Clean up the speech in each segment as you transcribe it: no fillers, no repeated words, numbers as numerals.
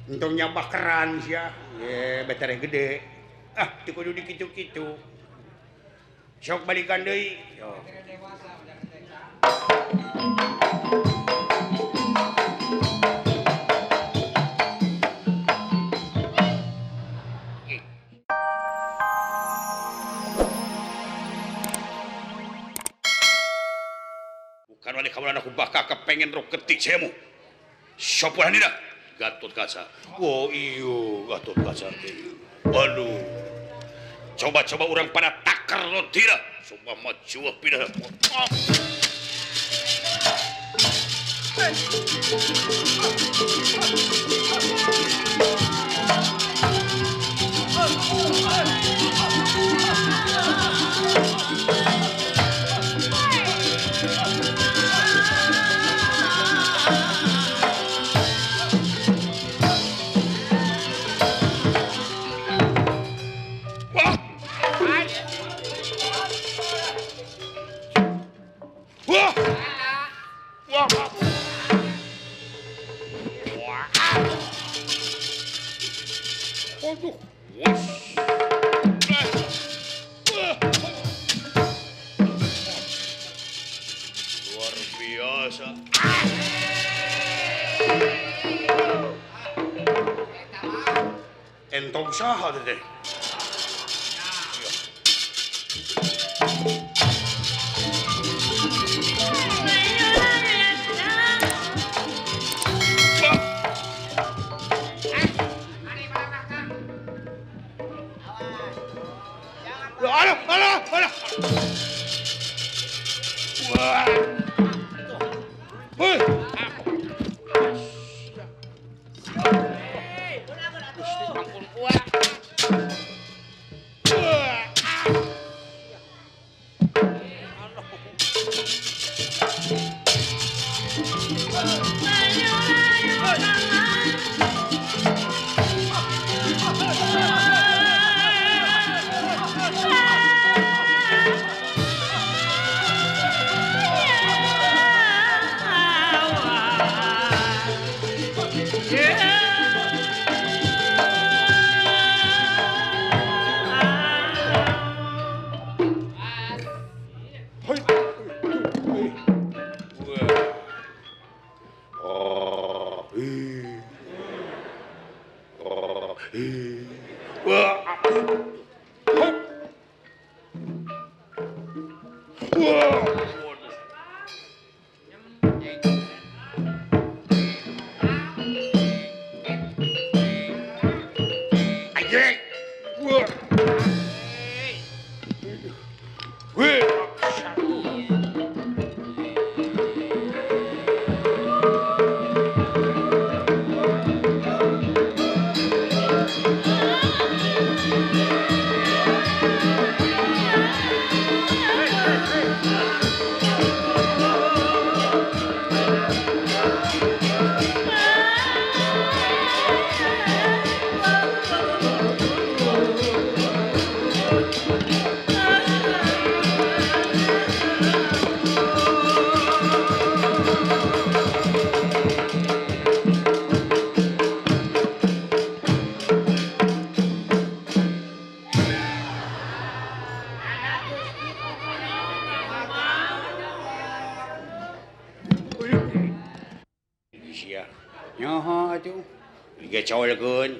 Entong nyabah keran sia. Ye betereh gede. Ah, teu kudu dikitu-kitu. Sok balikan deui. Sok. Bukan wali kamu aku bakal kepengen rok ketik semu. Sopo hanina? Gatot Kaca. Oh iyo, Gatot Kaca. Waduh. Coba-coba orang pada takar lo tidak. Coba maju pindah. Oh. Luar biasa. Entong saha teh. Aduh, aduh, aduh. Wah. Hei. Digecolkeun.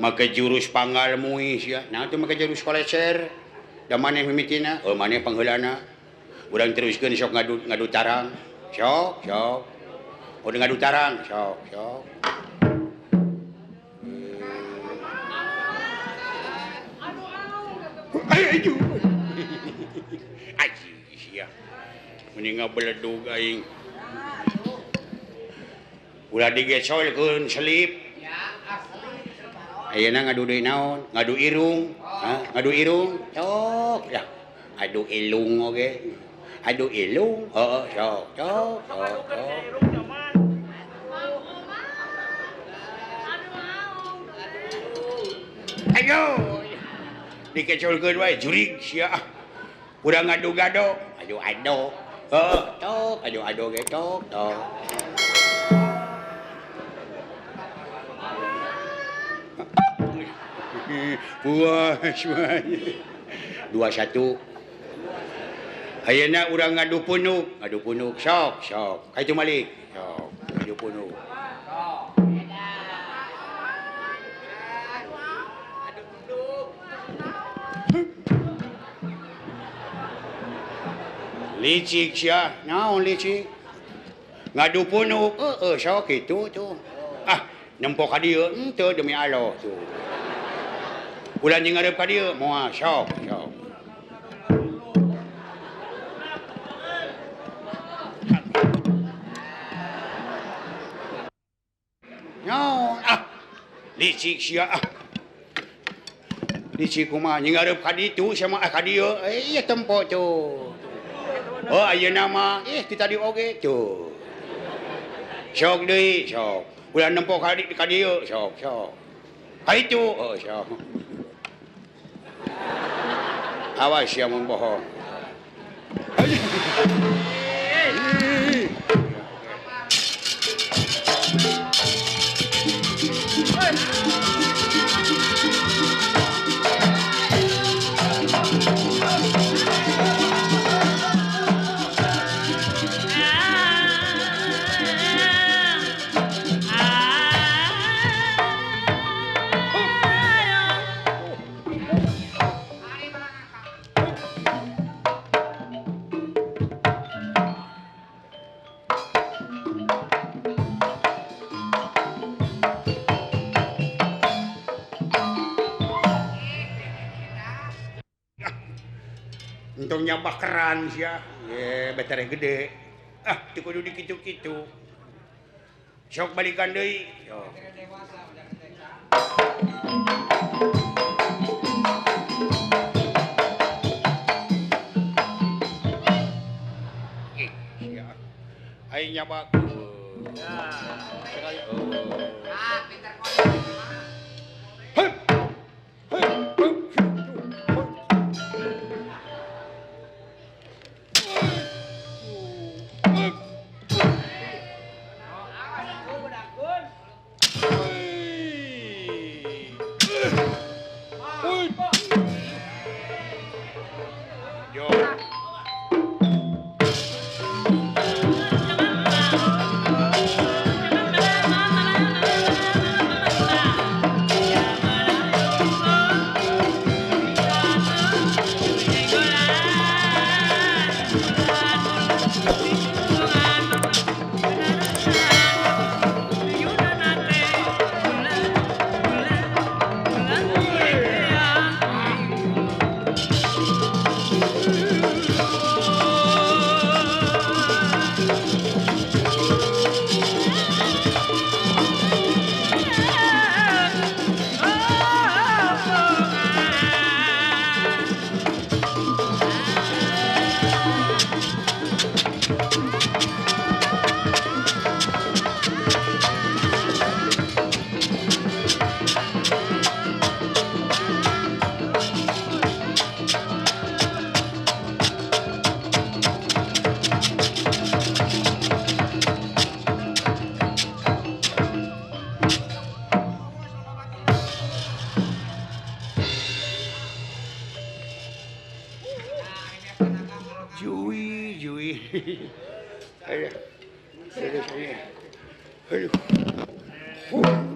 Make jurus panggal muis ya. Nah teu make jurus kolecer. Da maneh mimitina, oh maneh pangheulana. Urang teruskeun sok ngadu ngadu tarang. Sok, sok. Udah ngadu tarang, sok, sok. Ayo. Aji sia. Mending ngabeledug aing. Ulah digecolkeun selip. Ayeuna ngadu deui naon? Ngadu irung. Hah? Ngadu irung. Sok lah. Adu ilung oge. Adu ilung. Heeh, sok, sok, sok. Ayo. Dikecolkeun wae jurig sia. Urang ngadu gado, adu ado. Heeh, tok, adu ado ge tok, tok. Puas semuanya. 2-1. Ayeuna urang ngadu punuk sok sok. Ka itu malik. Sok, ngadu punuk. Licik sia, naon licik? Ngadu punuk, heeh sok kitu tuh. Ah, nempo ka dieu henteu demi Allah tuh. Ulah jeung ngareup ka dieu moal sok sok. Naon ah, licik sia ah. Licik kumaha jeung ngareup ka ditu sama ah ka dieu, ieu tempo tuh. Oh ayeuna mah ih ti tadi oge tuh. Sok deui sok. Ulah nempo ka dieu sok sok. Ka ditu oh sok. Awas sia mun bohong. Entong nyabah keran sia. Ye, betereh gede. Ah, teu kudu dikitu-kitu. Sok balikan deui. Sok. Ih, sia. Aing nyabak. Sekali. Ah, pintar kolot. Heup. Heup. Aduh. Aduh.